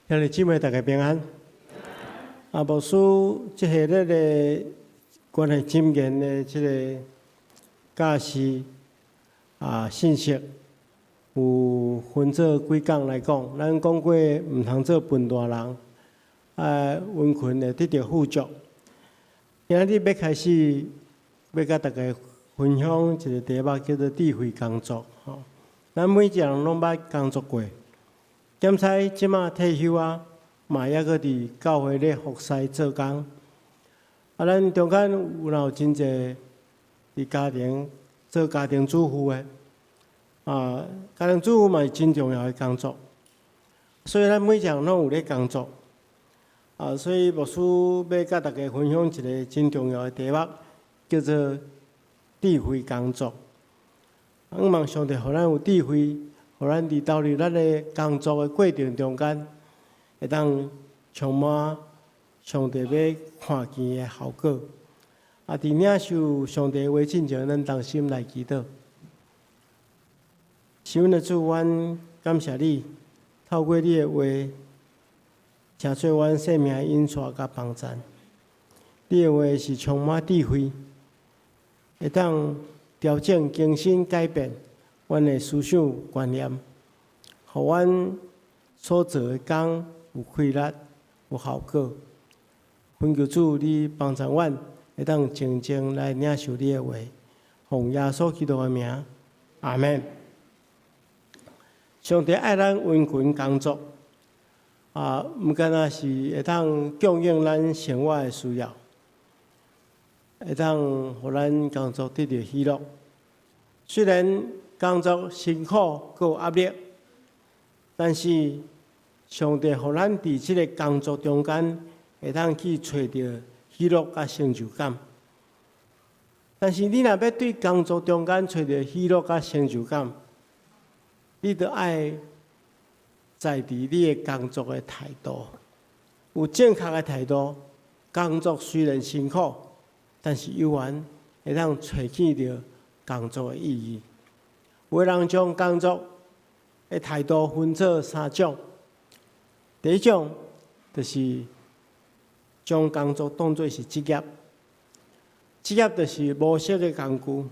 兄弟姊妹，大家平安。啊，牧師這系列的關於箴言的這个教示啊信息，有分做幾講來講。咱講過毋通做笨大人，啊，殷勤會得著富足。今仔日欲開始，欲佮大家分享一个題目，叫做智慧工作。吼，咱每一个人攏捌工作過。兼差這馬退休啊，嘛猶閣佇教會咧服侍做工。啊，咱中間有若有真濟佇家庭做家庭主婦的，啊，家庭主婦嘛是真重要的工作。所以咱每一個人攏有咧工作。啊，所以牧師欲佮大家分享一个真重要的題目，叫做智慧工作。向望上帝予咱有智慧，予咱佇投入咱的工作的過程中間，會當充滿上帝欲看見的效果。啊，佇領受上帝話進前，咱同心來祈禱。是阮的主，阮感謝你，透過你的話，成做阮生命的引帶佮幫贊。你的話是充滿智慧，會當調整、更新、改變阮的思想觀念，予阮所做的工有氣力、有效果。懇求主，你幫助阮，會當靜靜來領受你的話，奉耶穌基督的名，阿門。上帝愛咱殷勤工作，啊，毋干焦是會當供應咱生活的需要，會當予咱工作得著喜樂。雖然工作辛苦，閣有壓力，但是上帝予咱佇這个工作中間，會當去揣著喜樂佮成就感。但是你若欲對工作中間揣著喜樂佮成就感，你著愛在佇你的工作的態度，有正確的態度。工作雖然辛苦，但是猶原會當揣見著工作的意義。有的人將工作的態度分做三種。第一種就是將工作當做是職業，職業就是謀生的工具。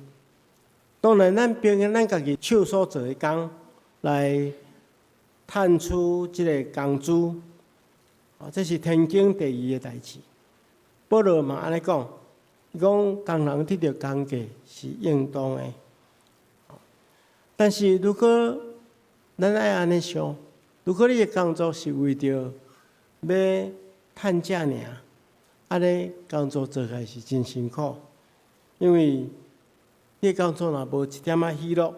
當然，咱憑著咱家己手所做的工來賺取這个工資，啊，這是天經地義的代誌。保羅嘛按呢講，伊講工人得著工價是應當的。但是如果咱愛按呢想，如果你的工作是為著欲趁食爾，按呢工作做起來是真辛苦，因為你的工作若無一點仔喜樂，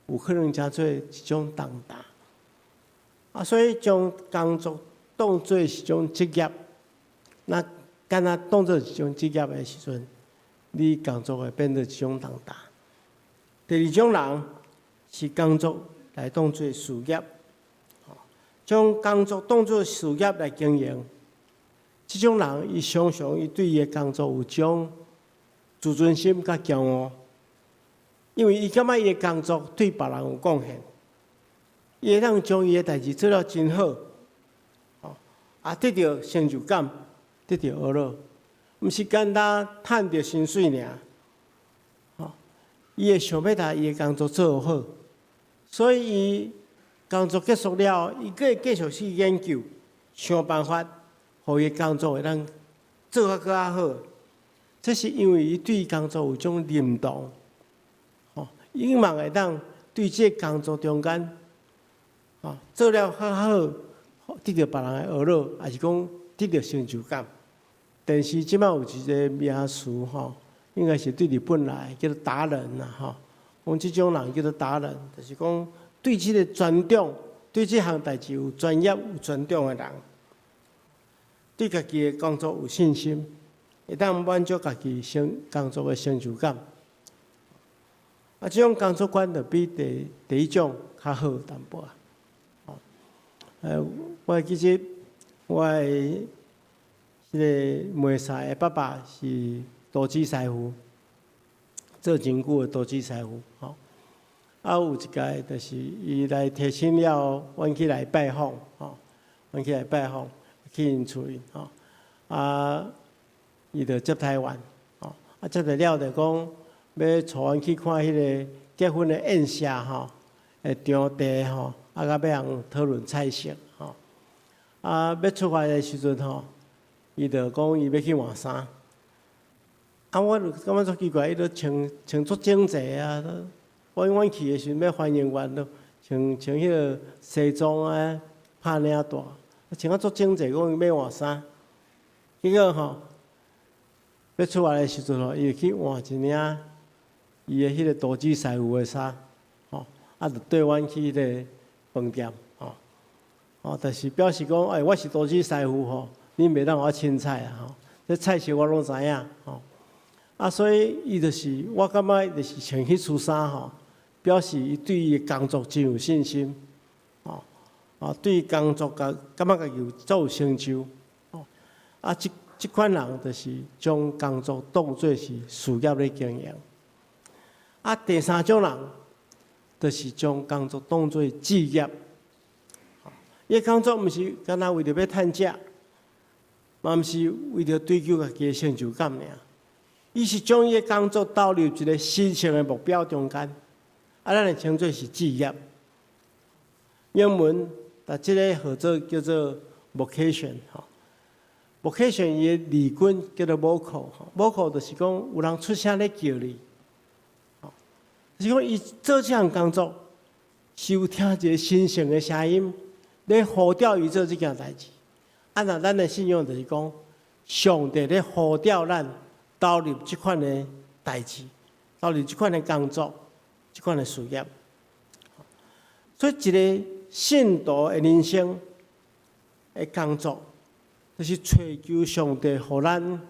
有可能成做一種重擔。啊，所以將工作當做是一種職業，若干焦當做一種職業的時陣，你工作會變做一種重擔。第二種人是工作來當做事業，將工作當做事業來經營。這種人，伊常常伊對伊的工作有種自尊心佮驕傲，因為伊感覺伊的工作對別人有貢獻，伊會當將伊的代誌做了真好，啊，得著成就感，得著呵咾，毋是簡單趁著薪水爾，吼，伊會想欲共伊的工作做好，所以伊工作結束了，伊閣會繼續去研究，想辦法，予伊工作會當做較閣較好。這是因為伊對工作有種認同，吼，伊嘛會當對這个工作中間，吼，做了較好，得著別人的呵咾，抑是講得著成就感。電視這馬有一个名詞吼，應該是對日本來叫做達人啦吼。講這種人叫做達人，就是講對這个專長、對這項代誌有專業、有專長的人，對家己的工作有信心，會當滿足家己成工作的成就感。啊，這種工作觀就比第一種較好淡薄仔。我記得我的這个梅賽的爸爸是刀子師傅，做真久的刀子師傅。吼，啊，有一擺就是伊來提親了後，阮去來拜訪，吼，阮去來拜訪，去𪜶厝裡吼，啊，伊就接待阮，吼，啊接待了就講欲帶阮去看彼个結婚的宴席吼，的場地吼，啊，佮欲通討論菜色吼，啊，欲出發的時陣吼，伊就講伊欲去換衫，啊，我就感覺足奇怪，伊都穿穿足整齊啊，阮去的時陣欲歡迎阮，都穿穿彼个西裝啊，拍領帶，穿啊足整齊，講伊欲換衫，結果吼，欲出發的時陣吼，伊就去換一領伊的彼个投資財富的衫，吼，啊，就綴阮去彼个飯店，吼，哦，就是表示講，欸，我是投資師傅吼，恁袂當予我凊彩啊，吼，這菜色我攏知影，吼，啊，所以伊就是，我感覺就是穿彼束衫吼，表示伊對伊的工作真有信心，吼，啊，對工作感覺家己有足有成就，吼，啊，這款人就是將工作當做是事業咧經營。啊，第三種人就是將工作當做志業。伊工作毋是干焦為著欲趁食，嘛毋是為著追求家己的成就感爾。伊是將伊的工作投入一个神聖的目標中間，啊，咱會稱做是志業。英文，把這个號做叫做 vocation 吼。vocation 伊的字根叫做 vocal，吼，vocal 就是講有人出聲咧叫你，吼，就是講伊做這項工作是有聽一个神聖的聲音咧呼召伊做這件代誌。啊，若咱的信仰就是講，上帝咧呼召咱投入這款的代誌，投入這款的工作，這款的事業。所以，一个信徒的人生的工作，就是揣求上帝予咱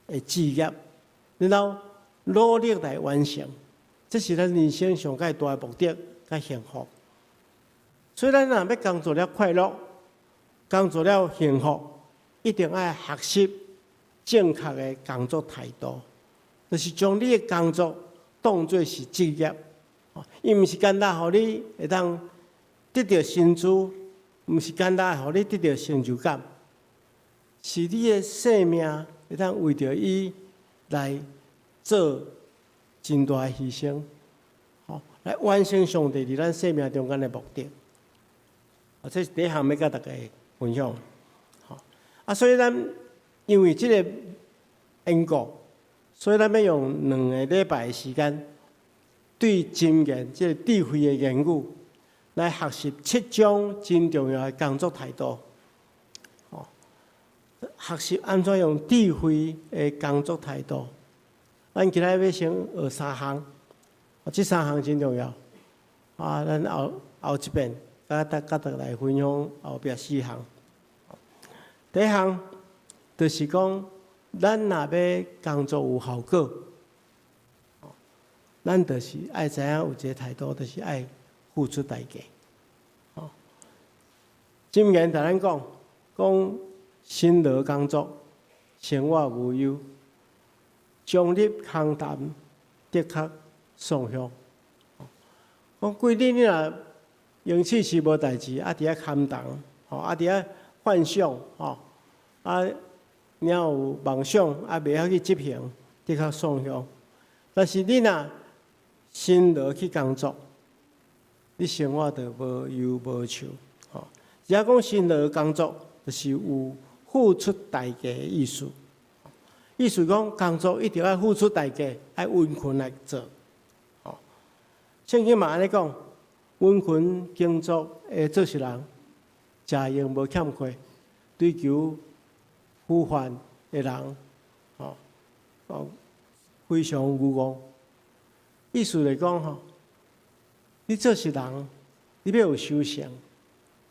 的志業，然後努力來完成，這是咱人生上蓋大的目的佮幸福。所以，咱若欲工作了快樂，工作了幸福，一定愛學習正確的工作態度，就是將你的工作當做是志業。伊毋是簡單，予你會當得著薪資，毋是簡單，予你得著成就感，是你的生命會當為著伊來做真大的犧牲，吼，來完成上帝佇咱生命中間的目的。啊，這是第一項欲佮大家分享。吼，啊，所以咱因為這个緣故，所以咱欲用2個禮拜的時間，對箴言這个智慧的言語來學習七種真重要的工作態度。哦，學習按怎用智慧的工作態度。咱今仔欲先學三項，這三項真重要。啊，咱後後一遍，佮大家來分享後壁四項。第一項就是講，咱若欲工作有效果，咱就是愛知影有一个態度，就是愛付出代價。哦，箴言共咱講，講辛勞工作，生活無憂；終日空談，的確喪享。講規日你若閒氣氣無代誌，啊，佇遐空談，吼，啊，佇遐幻想，吼，啊，爾有夢想，啊，袂曉去執行，的確喪享。但是你若辛勞去工作，你生活就無憂無愁，吼。只要講辛勞工作，就是有付出代價的意思。意思講工作一定愛付出代價，愛殷勤來做。吼，聖經嘛按呢講，殷勤工作的做事人，食閒無欠缺，追求富飯的人，吼，哦，非常愚戇。意思來講吼，你做一人，你欲有收成，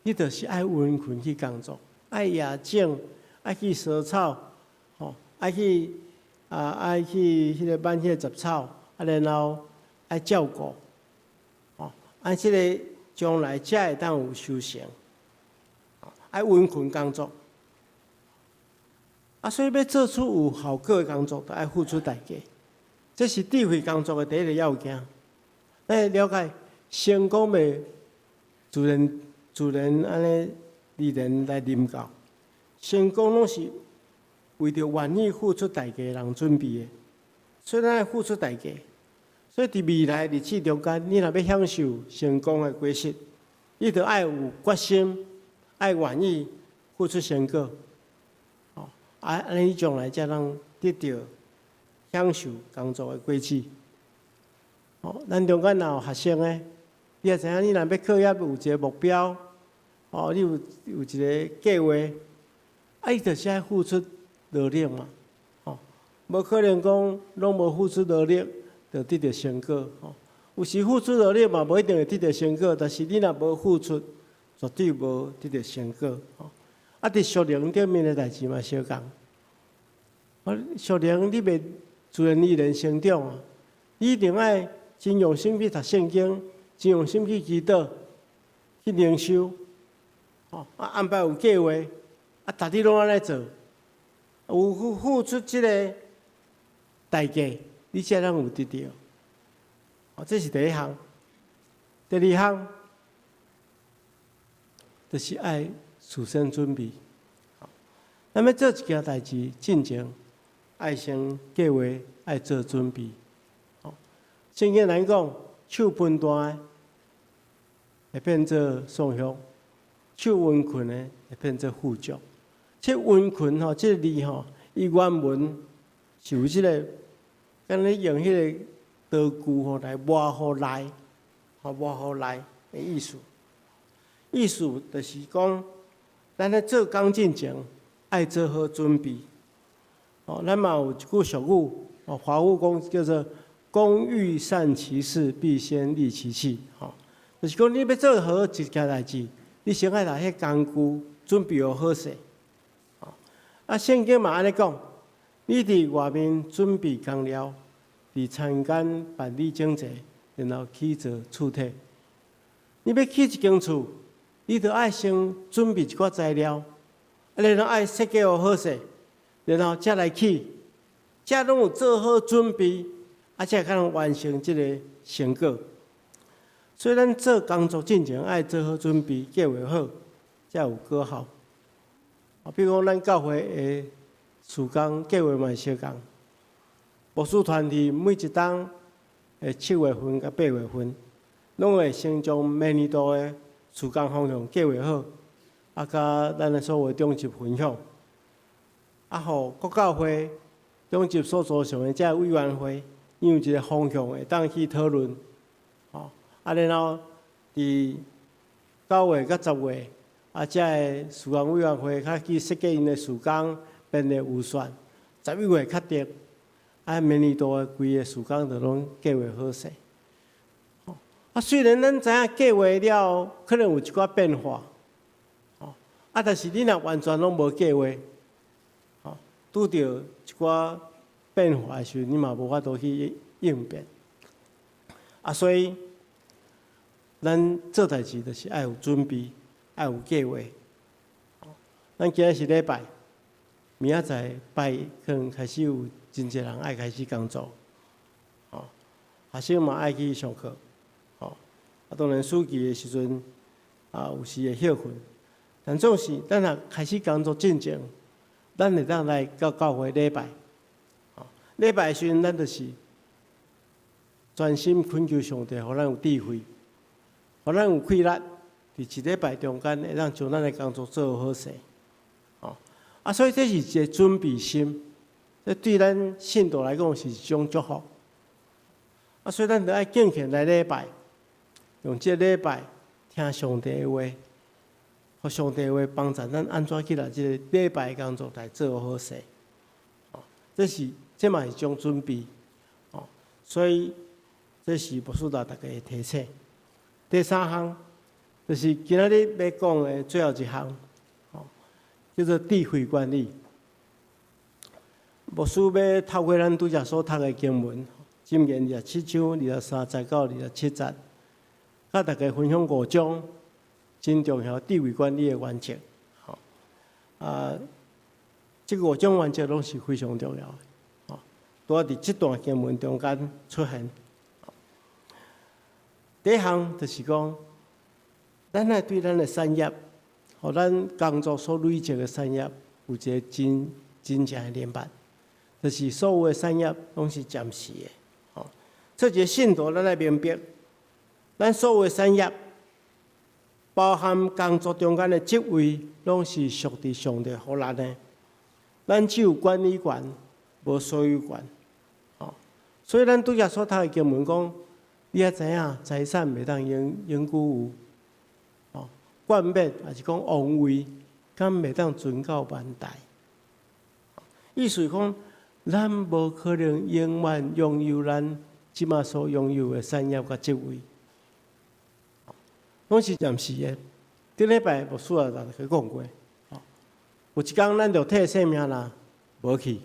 你就是愛殷勤去工作，愛野種，愛去除草，吼，愛去啊，愛去彼个挽彼个雜草，啊，然後愛照顧，吼，啊，這个將來才會當有收成，愛殷勤工作。啊，所以欲做出有效果的工作，就愛付出代價。這是智慧工作的第一个要件。咱了解成功袂自然自然按呢而然來臨到。成功攏是為著願意付出代價的人準備的，所以咱愛付出代價。所以佇未來日子中間，你若欲享受成功的果實，你著愛有決心，愛願意付出成果。哦，啊，按呢你將來才通得著享受工作的果子。哦，咱中間若有學生的，你也知影，你若欲課業有一個目標，哦，你有一個計劃，啊，你就是愛付出努力嘛，哦，無可能講攏無付出努力就得著成果，吼。有時付出努力嘛，無一定會得著成果，但是你若無付出，絕對無得著成果，吼。啊，佇屬靈頂面的代誌嘛相仝。啊，屬靈你欲自然而然成長啊，你一定愛真用心去讀聖經，真用心去祈禱，去靈修，吼，啊，安排有計劃，啊，逐日攏按呢做，有付出這个代價，你才通有得著。哦，這是第一項。第二項，就是愛事先準備。咱欲做一件代誌進前，愛先計劃，愛做準備。聖經來講，手貧惰的會變做喪享，手殷勤的會變做富足。這殷勤吼，這个字吼，伊原文是有這个，敢若用彼个刀具吼來磨予利，吼磨予利的意思。意思就是講，咱咧做工進前，愛做好準備。哦，咱嘛有一句俗語，哦，華語講叫做“工欲善其事，必先利其器”。吼，就是講你欲做好一件代誌，你先愛共彼工具準備予好勢。啊，聖經嘛按呢講，你佇外面準備工料，佇田間辦理整齊，然後起造厝體。你欲起一間厝，你著愛先準備一寡材料，啊，然後愛設計予好勢，然後才來起，這攏有做好準備，啊，才會較能完成這个成果。所以咱做工作進前愛做好準備，計劃好，才有果效。啊，比如講咱教會的事工計劃嘛是相仝，牧師團體每一冬的7月份佮8月份，攏會先將明年度的事工方向計劃好，啊，佮咱的所有長執分享，啊，予各教會長執所組成的這个委員會，𪜶有一个方向會當去討論，吼，啊，然後佇9月佮10月，啊，這个事工委員會較去設計𪜶的事工，編列預算，11月確定，啊，明年度的規个事工就攏計劃好勢。啊，雖然咱知影計劃了可能有一寡變化，吼，啊，但是你若完全攏無計劃，吼，拄著一寡變化的時陣，你嘛無法度去應變。啊，所以咱做代誌就是愛有準備，愛有計劃。咱今仔是禮拜，明仔載拜一可能開始有真濟人愛開始工作，吼，學生嘛愛去上課，吼，啊，當然暑期的時陣，啊，有時會歇睏，但總是咱若開始工作進前，咱會當來到教會禮拜，吼，禮拜的時陣，咱就是專心懇求上帝，予咱有智慧，予咱有氣力，佇一禮拜中間會當將咱的工作做好勢，吼，啊，所以這是一个準備心，這對咱信徒來講是一種祝福。啊，所以咱著愛敬虔來禮拜，用這个禮拜聽上帝的話，予上帝的話幫助咱按怎去來這个禮拜的工作來做好勢。哦，這嘛是一種準備，哦，所以這是牧師共大家的提醒。第三項，就是今仔日欲講的最後一項，哦，叫做智慧管理。牧師欲透過咱拄才所讀的經文，箴言27章23節到27節，佮大家分享五種真重要智慧管理的原則。吼，啊，這五種原則攏是非常重要的。吼，拄仔佇這段經文中間出現。第一項就是講，咱愛對咱的產業，予咱工作所累積的產業有一个真真正的明白，就是所有的產業攏是暫時的。吼，做一个信徒，咱愛明白，咱所有的產業，包含工作中間的職位，攏是屬佇上帝予咱的。咱只有管理權，無所有權。吼，所以咱拄才所讀的經文講，你愛知影財產袂當永永久有，吼，冠冕抑是講王位，敢袂當存到萬代。意思是講，咱無可能永遠擁有咱這馬所擁有的產業佮職位，攏是暫時的。頂禮拜牧師也逐家講過，有一工咱就替性命啦，無去，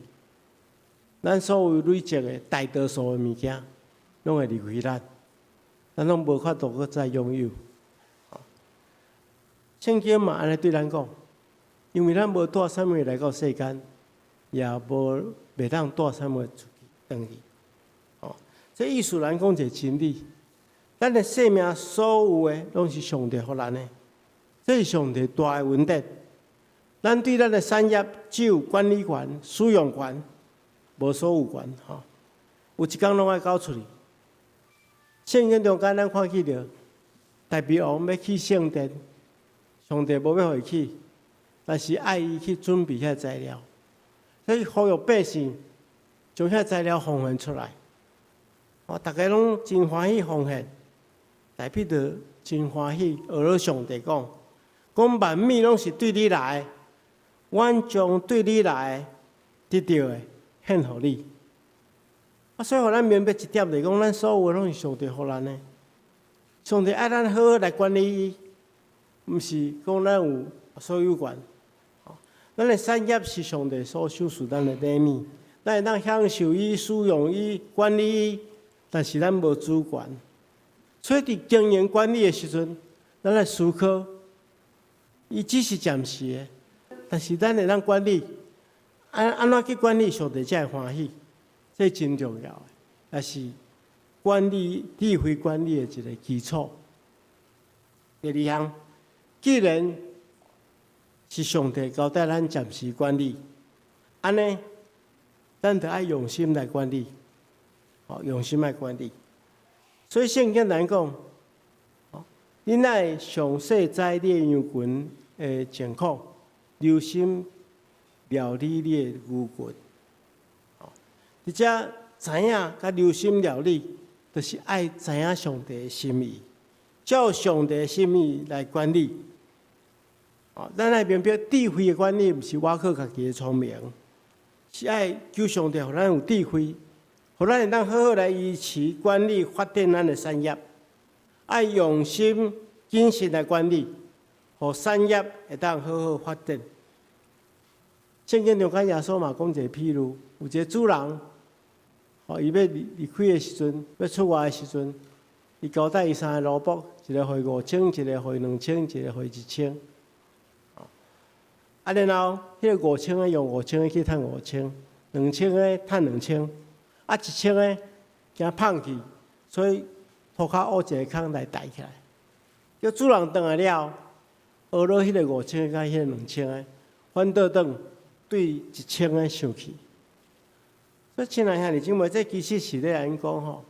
咱所有累積的大多數的物件，攏會離開咱，咱攏無法度閣再擁有。聖經嘛按呢對咱講，因為咱無帶啥物來到世間，也無袂當帶啥物出去轉去。哦，這意思咱講一個真理，咱的生命所有的攏是上帝予咱的，這是上帝大的恩典。咱對咱的產業只有管理權、使用權，無所有權。吼，有一工攏愛交出去。聖經中間咱看見著，大衛王欲起聖殿，上帝無欲予伊起，但是愛伊去準備遐材料，所以呼籲百姓將遐材料奉獻出來。哦，逐家攏真歡喜奉獻，大衛就真歡喜，學了上帝講，講萬物攏是對你來的，阮將對你來得著的獻予你。啊，所以予咱明白一點，就是講咱所有的攏是上帝予咱的。上帝愛咱好好來管理伊，毋是講咱有所有權。咱的產業是上帝所賞賜咱的禮物，咱會當享受伊、使用伊、管理伊，但是咱無主權。所以佇經營管理的時陣，咱來思考，伊只是暫時的，但是咱會當管理，按怎去管理，上帝才會歡喜，這真重要的，也是管理智慧管理的一個基礎。第二項，既然是上帝交代咱暫時管理，按呢，咱就愛用心來管理，哦，用心來管理。所以聖經來講，恁愛詳細知你的羊群的情況，留心料理你的牛群。佇遮知影佮留心料理，就是愛知影上帝的心意，照上帝的心意來管理。哦，咱愛明白智慧的管理，毋是我靠家己的聰明，是愛求上帝予咱有智慧，予咱會當好好來維持管理發展咱的產業，愛用心謹慎來管理，予產業會當好好發展。聖經中間耶穌嘛講一個譬喻，有一個主人，哦，伊欲離開的時陣，欲出外的時陣，伊交代伊三個奴僕，一個予伊五千，一個予伊兩千，一個予伊一千。啊，然後彼個五千个用五千个去趁五千，兩千个趁兩千，啊，一千个驚芳去，所以塗跤挖一個空來刣起來。叫主人轉來了，呵咾彼個五千个佮彼個兩千个，反倒轉對一千个生氣。所以親愛兄弟姊妹，這其實是咧按呢講吼，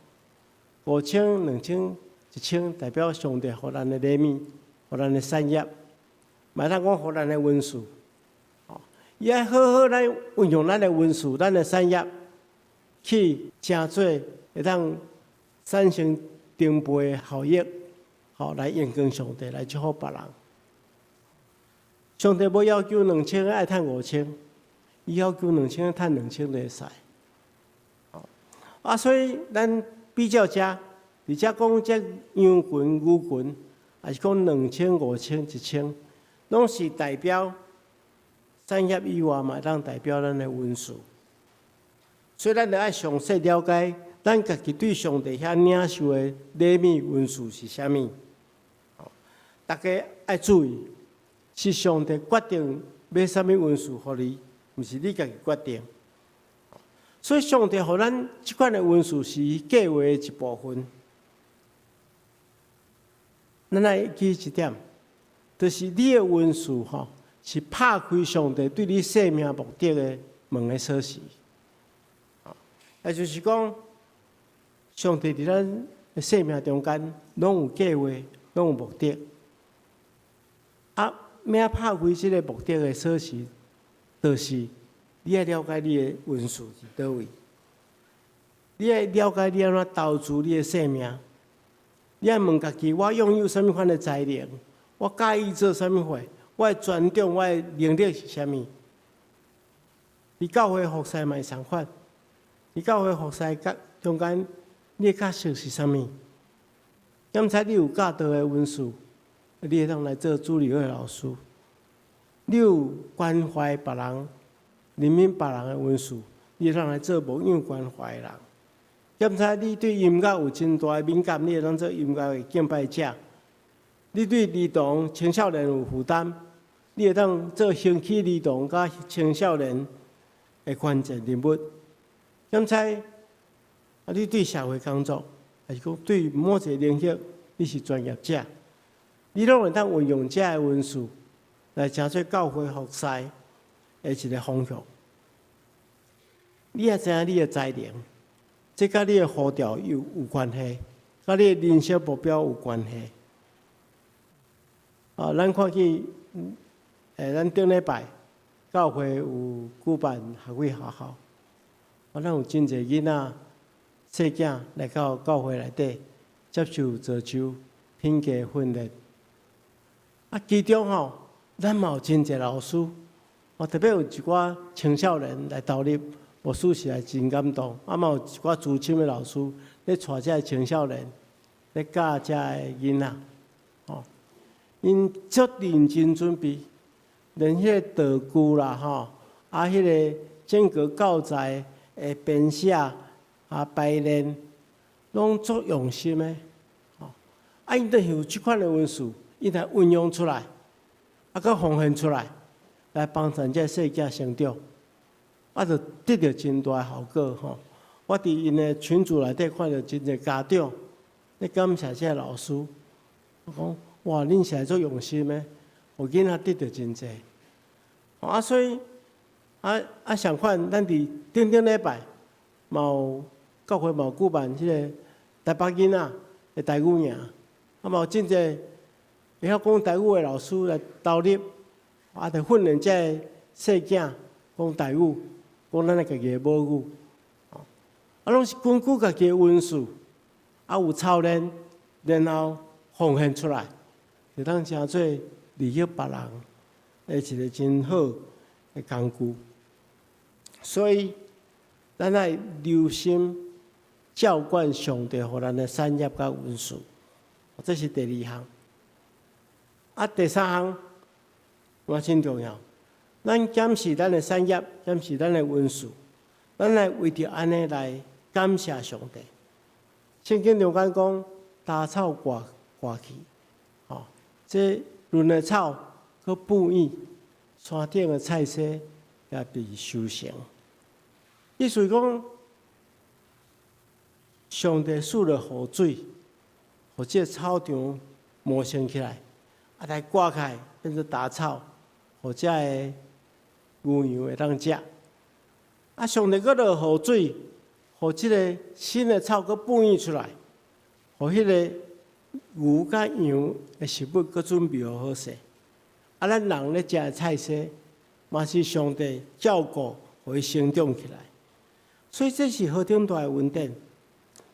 五千、兩千、一千，代表上帝予咱的禮物，予咱的產業，嘛會當講予咱的恩賜。伊愛好好來運用咱的恩賜、咱的產業，去成做會當產生成倍的效益，吼來榮光上帝，來祝福別人。上帝無要求兩千愛趁五千，伊要求兩千趁兩千就會使。啊，所以咱比較遮，佇遮講這羊群、牛群，抑是講兩千、五千、一千，攏是代表產業以外，嘛會當代表咱的恩賜。所以咱著愛詳細了解，咱家己對上帝遐領受的禮物恩賜是啥物。逐家愛注意，是上帝決定欲啥物恩賜予你，毋是你家己決定。所以上帝予咱這款的恩賜是伊計劃的一部分。咱愛記一點，就是你的恩賜吼，是拍開上帝對你生命目的的門的鎖匙。也就是講，上帝佇咱的生命中間攏有計劃，攏有目的。啊，欲拍開這个目的的鎖匙，就是你愛了解你的恩賜佇佗位，你愛了解你按怎投資你的生命，你愛問家己：我擁有啥物款的才能？我佮意做啥物貨？我的專長、我的能力是啥物？佇教會服侍嘛會相款，佇教會服侍中間，你的角色是啥物？敢知你有教導的恩賜，你會當來做主日學的老師；你有關懷別人、憐憫別人的恩賜，你會當來做牧養關懷的人。敢知你對音樂有真大的敏感，你會當做音樂的敬拜者；你對兒童、青少年有負擔，你會當做興起兒童佮青少年的關鍵人物。敢知啊，你對社會工作，還是講對某一個領域，你是專業者，你攏會當運用這个恩賜來成做教會服侍的一個方向。你也知影你的才能，這佮你的呼召有關係，佮你的人生目標有關係。啊，咱看見，咱頂禮拜教會有舉辦學位學校，啊，咱有真濟囡仔、細囝來到教會內底接受造就品格訓練。啊，其中吼，咱嘛有真濟老師，哦，特別有一寡青少年來投入，牧師實在真感動。啊，嘛有一寡資深的老師咧帶這个青少年，咧教這个囡仔，吼，𪜶足認真準備，連彼個道具啦，吼，啊，彼個整個教材的編寫啊排練，攏足用心的，吼。啊，𪜶就是有這款的恩賜，𪜶來運用出來，啊，閣奉獻出來，來幫助這細囝成長，啊，就得著真大的效果吼。我佇𪜶的群組內底看著真濟家長咧感謝這个老師，我講哇，恁實在足用心的，予囡仔得著真濟。啊，所以啊，相款，咱佇頂頂禮拜嘛有教會嘛有舉辦這个台北囡仔的台語營，啊嘛有真濟會曉講台語的老師來投入，啊，著訓練這个細囝講台語，講咱的家己的母語，啊，攏是根據家己的恩賜，啊有操練，然後奉獻出來，會當成做利益別人的一個真好的工具。所以，咱愛留心照管上帝予咱的產業佮恩賜，這是第二項。啊，第三項嘛真重要，咱檢視咱的產業，檢視咱的恩賜，咱來為著按呢來感謝上帝。聖經中間講，稻草割割去，吼，這嫩的草閣哺乳，山頂的菜蔬也被收成。意思講，上帝賜落雨水，予這个草場茂盛起來，啊，來割開變做稻草，予這个牛羊會當食。啊，上帝閣落雨水，予這个新的草閣哺乳出來，予彼个牛佮羊的食物閣準備好好勢。啊，咱人咧食的菜蔬，嘛是上帝照顧，予伊成長起來。所以這是何等大的恩典，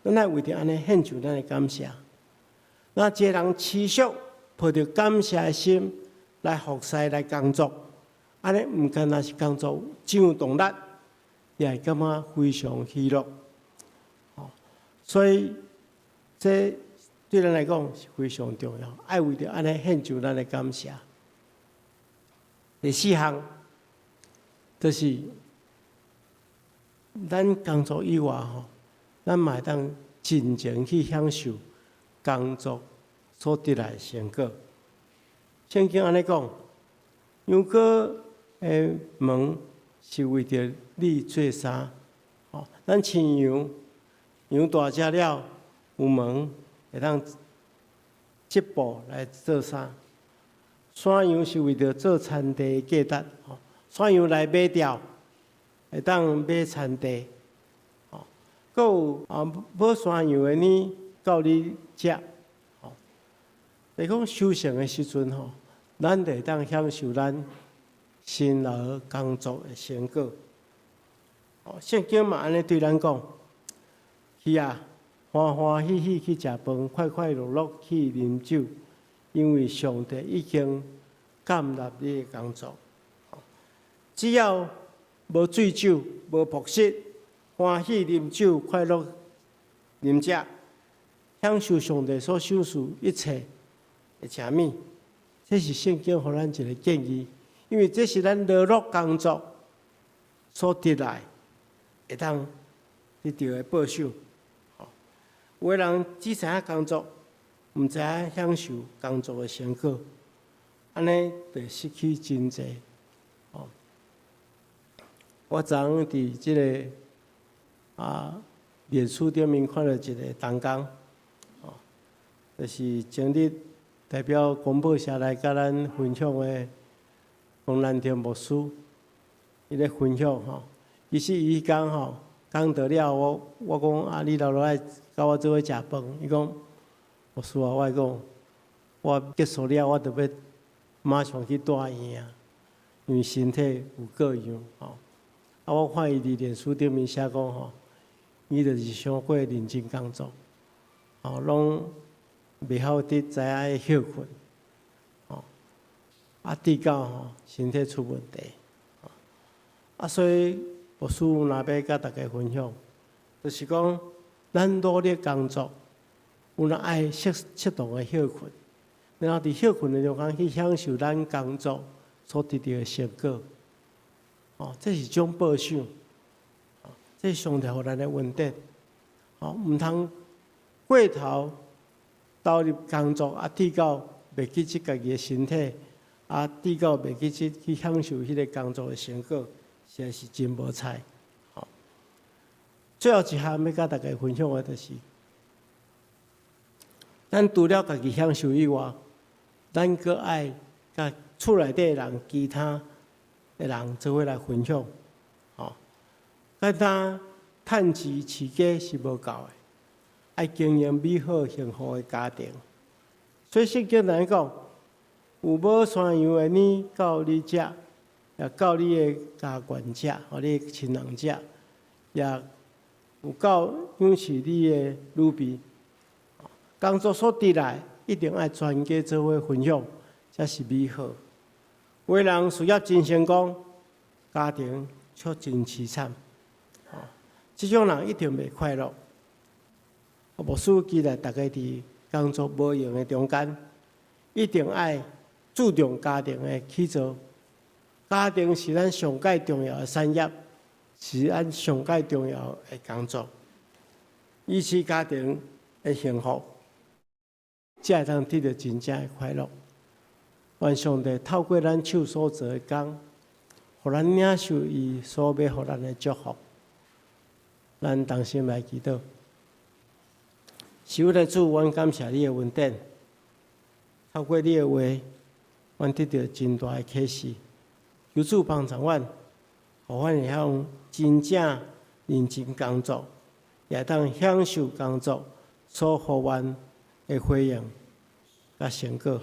咱愛為著按呢獻上咱的感謝。若一个人持續抱著感謝的心來服侍、來工作，按呢毋干焦是工作真有動力，也會感覺非常喜樂。所以這對咱來講是非常重要，愛為著按呢獻上咱的感謝。第四項就是咱工作以外吼，咱嘛會當盡情去享受工作所得來的成果。聖經按呢講，羊羔的毛是為著你做衫，吼，咱飼羊，羊大隻了有毛，會當織布來做衫。山羊是為著做田地的價值，吼，山羊來買掉，會當買田地，吼，閣有啊，母山羊的奶夠你食，吼。就講收成的時陣吼，咱就會當享受咱辛勞工作的成果。聖經嘛按呢對咱講，去啊，歡歡喜喜去食飯，快快樂樂去啉酒，因為上帝已經甘納你的工作。只要無醉酒、無曝失，歡喜啉酒、快樂啉食，享受上帝所賞賜一切的食物，這是聖經予咱一個建議，因為這是咱勞碌工作所得來會當得著的報賞。有的人只知影工作，毋知影享受工作的成果，按呢就失去真濟。哦，我昨昏佇這个臉書頂面看著一个同工，哦，就是前日代表公報社來佮咱分享的黃蘭亭牧師，伊咧分享吼，其實伊講吼，講著了後，我講啊，你留落來佮我做伙食飯。伊講牧師啊，我講我結束了，我著欲馬上去住院啊，因為身體有過恙吼。啊，我看伊佇臉書頂面寫講吼，伊就是傷過認真工作，吼，攏袂曉得知影歇睏，吼，啊，直到吼身體出問題，啊，所以牧師若欲佮大家分享，就是講咱努力工作，有影愛適適當的歇睏，然後佇歇睏的中間去享受咱工作所得著的成果，哦，這是一種報賞，這是上帝予咱的恩典，哦，毋通過頭投入工作啊，直到袂記得家己的身體，啊，直到袂記得去享受彼个工作的成果，實在是真無彩。吼，最後一項欲佮大家分享的，就是，咱除了家己享受以外，咱閣愛佮厝內底人、其他的人做伙來分享。吼，簡單趁錢飼家是無夠的，愛經營美好幸福的家庭。所以聖經來講，有母山羊的奶夠你食，也夠你的家眷食，予你的親人食，也有夠養飼你的女婢。工作所得來，一定愛全家做伙分享，才是美好。有的人事業真成功，家庭卻真淒慘。這種人一定袂快樂。牧師期待大家佇工作無閒的中間，一定愛注重家庭的起造。家庭是咱上蓋重要的產業，是咱上蓋重要的工作。維持家庭的幸福，才會當得著真正的快樂。願上帝透過咱手所做的工，予咱領受伊所欲予咱的祝福。咱同心來祈禱。慈愛的主，阮感謝你的恩典。透過你的話，阮得著真大的啟示。求主幫助阮，予阮會曉真正認真工作，也會當享受工作所予阮的回應佮成果。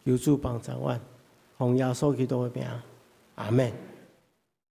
求主幫助阮，奉耶穌基督的名，阿門。